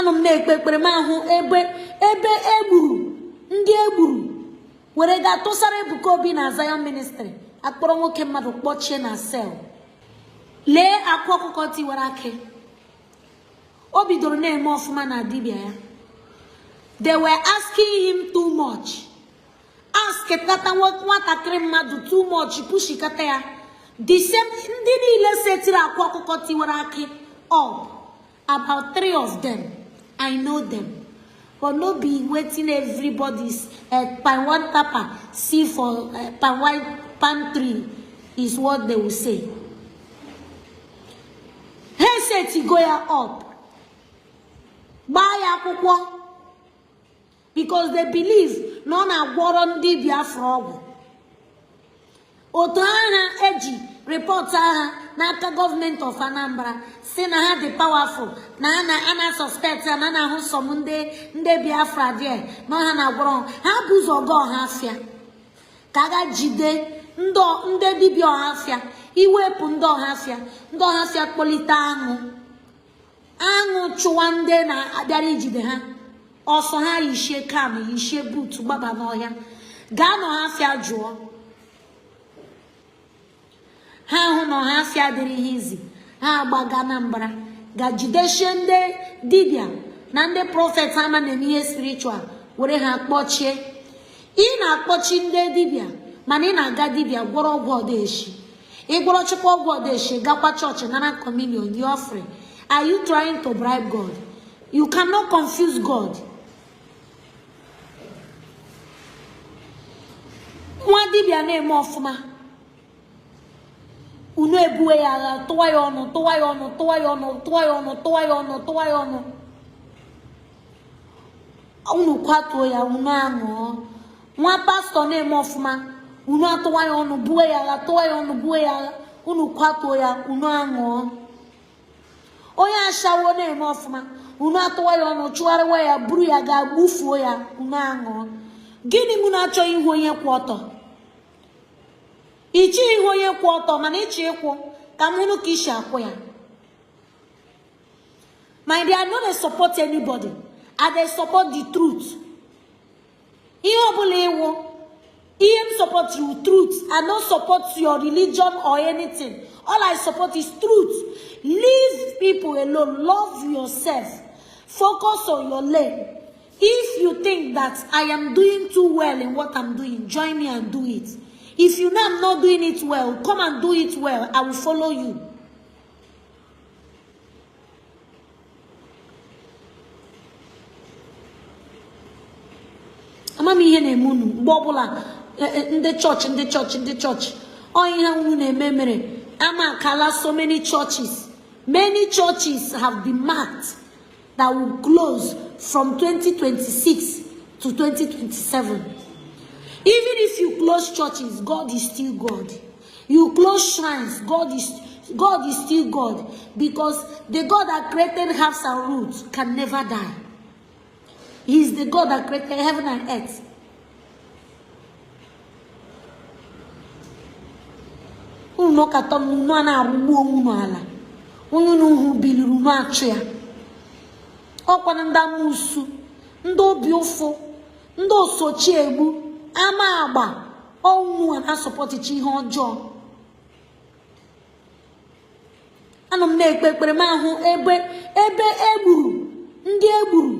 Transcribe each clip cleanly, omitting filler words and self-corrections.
Anọ m na-ekpe ekpere, m ahụ ebe ebe egburu ndị egburu were gaa tụsara Ebuka Obi na Zion Ministry, akpọrọ nwoke mmadụ kpọchie na cell. Lee akwa ọkụkọ tiwara akị. O bidoro na-eme ọfụma na dibịa ya. They were asking him too much, askịkata nwatakịrị mmadụ too much, pushikata ya. The same ndị niile setiri akwa ọkụkọ tiwara akị up, about three of them, I know them, but no be wetin everybody's palm wine tapper see for palm wine palm tree is what they will say. Ha esetigo ya up, gbaa ya akwụkwọ, because they believe na ọ na-agwọrọ ndị Biafra ọgwụ. Otu agha eji report agha n'aka gọọmenti of Anambra si na ha dị powerful, na ha na a na-suspect ya na a na-ahụ some ndị Biafra there na ha na-agwọrọ ha. Bụ ụzọ ga Ọhafịa ka a ga jide ndị dibịa Ọhafịa, iwepụ ndị Ọhafịa, ndị Ọhafịa kpọlite aṅụ, aṅụ chụwa ndị na-abịara ijide ha ọsọ. Ha yishie kam, yishie boot, gbaba n'ọhịa. Gaa n'Ọhafịa jụọ ha, hụ na Ọhafịa dịrị ihe izi. Ha agbaga Anambra ga jidechie ndị dibịa na ndị prophet ama na-eme ihe spiritual, were ha kpọchie. Ị na-akpọchi ndị dibịa, mana ị na-aga dibịa gwọrọ ọgwụ ọdaeshi. Ịgwọrọ chukwu ọgwụ ọdaeshi, gakwa chọọchị nara communion, nye offering. Are you trying to bribe God? You cannot confuse God. Nwa dibịa na-eme ọfụma, unu ebuwe ya agha, tụwa ya ọnụ, tụwa ya ọnụ, tụwa ya ọnụ, tụwa ya ọnụ, tụwa ya ọnụ, tụwa ya ọnụ. Unu kwatuo ya, unu aṅụọ. Nwa pastọ na-eme ọfụma, unu atụwa ya ọnụ, buwe ya agha, tụwa ya ọnụ, buwe ya agha. Unu kwatuo ya, unu aṅụọ. Onye ashawo na-eme ọfụma, unu atụwa ya ọnụ, chụgharịwa ya, buru ya gaa gbufuo ya, unu aṅụọ. Gịnị mụ na-achọghị ihu onye kwụ ọtọ? Ichi ihu onye kwụ ọtọ, mana ịchọ ịkwụ ka m hụrụ ka isi akwụ ya. My dear, I no dey support anybody. I dey support the truth. Ihe ọbụla ịwụ, ihe m support you, truth. I no support your religion or anything. All I support is truth. Leave people alone. Love yourself. Focus on your lane. If you think that I am doing too well in what I'm doing, join me and do it. If you know I'm not doing it well, come and do it well. I will follow you. Ama m ihe na-eme unu mgbe ọbụla. Ndị chọọchị, ndị chọọchị, ndị chọọchị, ọ ihe unu na-eme mere ama akala. So many churches, many churches have been marked that will close from 2026 to 2027. Even if you close churches, God is still God. You close shrines, God is still God, because the God that created herbs and roots can never die. He is the God that created heaven and earth. Unu nọkọta unu a na-arụgbu onwe unu ala. Onye unu hụ biliri, unu achụ ya. Ọkwana ndị amụsụ, ndị obi ụfụ, ndị osochi egbu ama agba ọnwụ a na-asọpọtịcha ihe ọjọọ. Anọ m na-ekpe ekpere, m ahụ ebe ebe egburu ndị egburu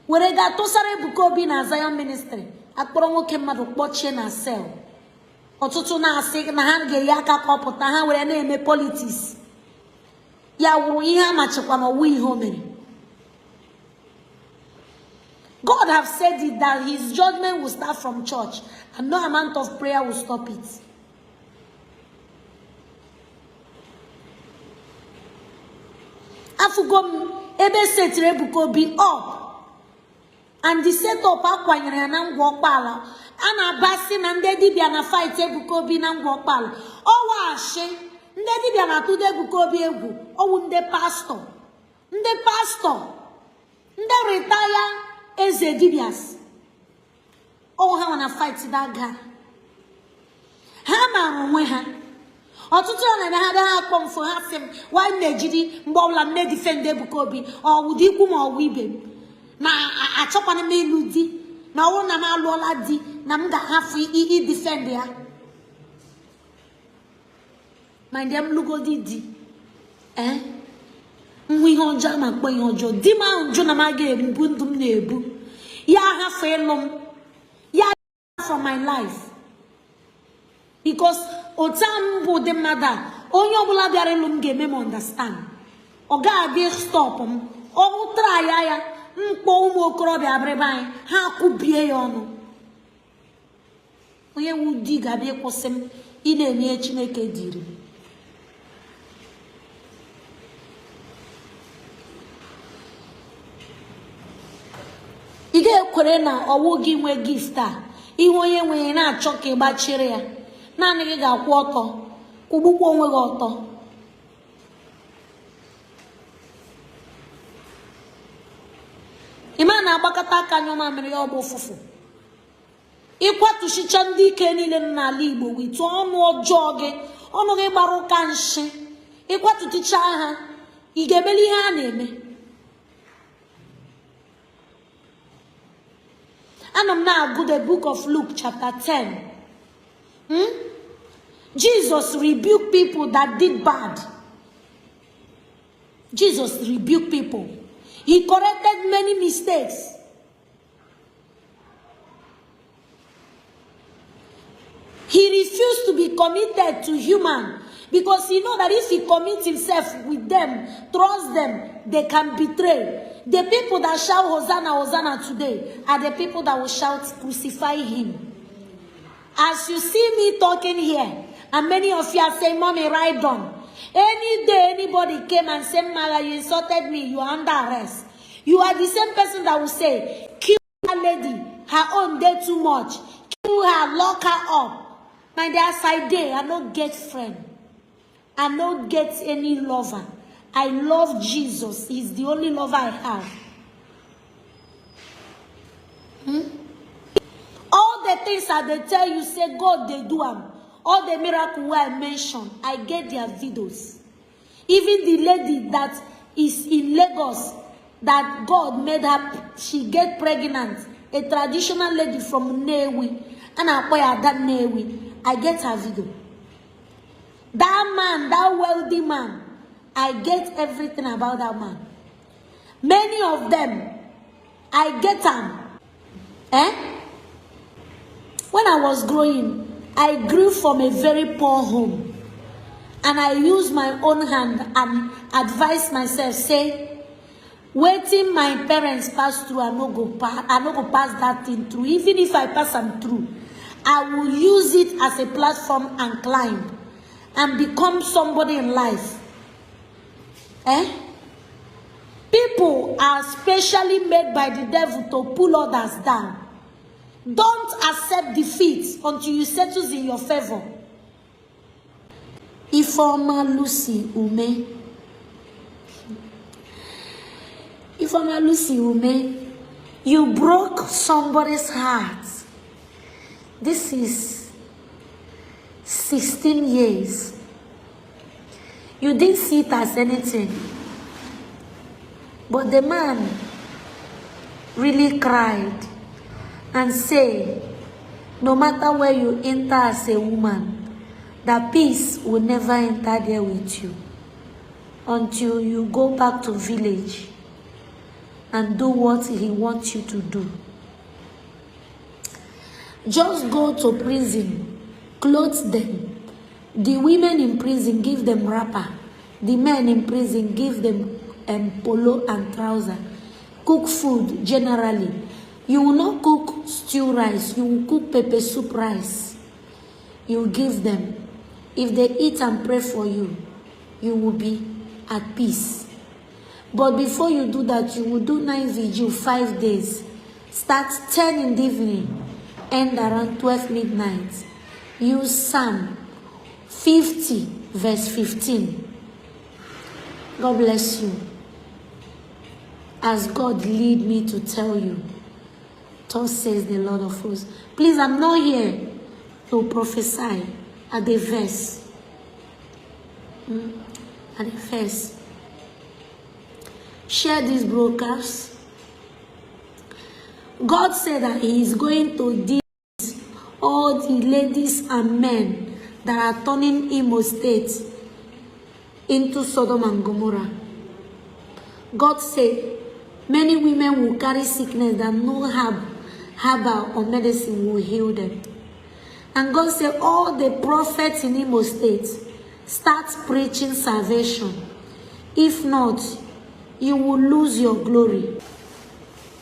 were gaa tụsara Ebuka Obi na Zion Ministry, akpọrọ nwoke mmadụ kpọchie na cell. Ọtụtụ na-asị na ha ga-eyi aka ka ọ pụta, ha were na-eme politics. Ya wụrụ ihe a machikwa na ọwụ ihe o mere. God have said it that his judgment will start from church and no amount of prayer will stop it. Afụgo m ebe setiri Ebuka Obi up, and the setup akwanyere ya na Ngwa Ọkpala. A na-abasị na ndị dibịa na fight Ebuka Obi na Ngwa Ọkpala. Ọwashi ndị dibịa na-atụdo Ebuka Obi egwu. Ọwụ ndị pastọ, ndị pastọ, ndị retire eze dibias, ọwụ ha na fight that guy. Ha maara onwe ha. Ọtụtụ ya na-eme ha bịa ha akpọ m phone, ha sị m why m na-ejiri mgbe ọbụla m na-edefend Ebuka Obi, ọwụ dị ikwu ma ọwụ ibe m na achọkwana m ịlụ di, na ọwụ na m alụọla di na m ga-ahafụ idefend ya. Ma ndị m lụgodi di, ee, m hụ ihe ọjọọ ma kpọ ihe ọjọọ, di m ahụ jụ na m aga ebu ndụ m na-ebu, ya ahafụ ịlụ m, ya from my life, because otu a m bụ ụdị mmadụ a, onye ọbụla bịara ịlụ m ga-eme m understand. Ọ ga-abịa stop m, ọ tara ya ya mkpọ ụmụ okorobịa abịrịba anyị, ha kwubie ya ọnụ. Onye wu di ga-abịa ịkwụsị m ị na-eme ihe Chineke diri m. Ị ga-ekwere na ọwụ gị nwee gift a, ihe onye nwe ya na-achọ ka ị gbachiri ya, naanị gị ga-akwụ ọtọ, kwụgbukwa onwe gị ọtọ. Ị ma na-agbakọta aka nyụọ mamịrị ya, ọ bụ ụfụfụ. Ịkwatuchicha ndị ike niile nọ n'ala Igbo witu ọnụ ọjọọ gị, ọnụ gị gbara ụka nshi, ịkwatuchicha ha, ị ga-emeli ihe ha na-eme? Anọ m na-agụ the book of Luke chapter 10. Jesus rebuked people that did bad. Jesus rebuked people. He corrected many mistakes. He refused to be committed to human because he know that if he commits himself with them, trust them, they can betray. The people that shout Hosanna, Hosanna today are the people that will shout crucify him. As you see me talking here, and many of you are saying, Mommy, ride on. Any day anybody came and said, Mala, you insulted me, you are under arrest. You are the same person that will say, kill that lady, her own day too much. Kill her, lock her up. My dear, as I dey, I no get friend. I no get any lover. I love Jesus. He's the only lover I have. All the things that they tell you, say God, they do them. All the miracle wey I mention, I get their videos. Even the lady that is in Lagos, that God made her, she get pregnant, a traditional lady from Nnewi, and I akpọ ya Ada Nnewi. I get her video. That man, that wealthy man, I get everything about that man. Many of them, I get them. Eh? When I was growing, I grew from a very poor home. And I use my own hand and advise myself, say, wetin my parents pass through, I no go pass that thing through. Even if I pass them through, I will use it as a platform and climb and become somebody in life. Eh? People are specially made by the devil to pull others down. Don't accept defeat until you settles in your favor. Ifeoma Lucy Ume. Ifeoma Lucy Ume, you broke somebody's heart. This is 16 years. You didn't see it as anything. But the man really cried and said, no matter where you enter as a woman, the peace will never enter there with you until you go back to village and do what he wants you to do. Just go to prison, clothe them. The women in prison, give them wrapper. The men in prison, give them polo and trouser. Cook food generally. You will not cook stew rice. You will cook pepper soup rice. You give them. If they eat and pray for you, you will be at peace. But before you do that, you will do 9 vigil, 5 days. Start 10 in the evening, end around 12 midnight. Use Psalm 50, verse 15. God bless you. As God lead me to tell you, thus says the Lord of hosts. Please, I'm not here to prophesy at the verse. At the first, share this broadcast. God said that He is going to deal with all the ladies and men that are turning Imo State into Sodom and Gomorrah. God said many women will carry sickness that no herbal or medicine will heal them. And God said all the prophets in Imo State, start preaching salvation. If not, you will lose your glory.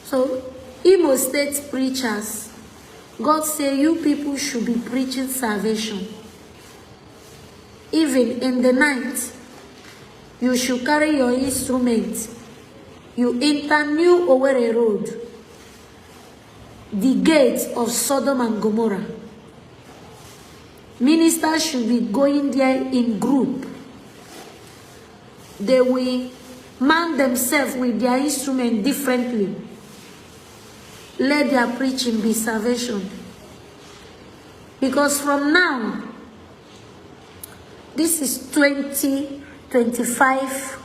So, Imo State preachers, God say you people should be preaching salvation. Even in the night, you should carry your instrument. You enter New Owerri Road, the gate of Sodom and Gomorrah. Ministers should be going there in group. They will man themselves with their instrument differently. Let their preaching be salvation. Because from now, this is 2025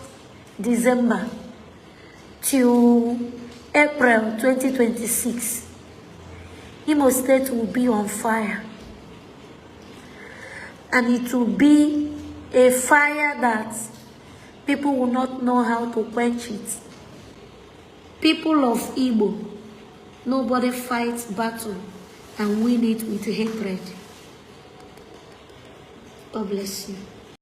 December till April 2026, Imo State will be on fire. And it will be a fire that people will not know how to quench it. People of Igbo, nobody fights battle and win it with hatred. God bless you.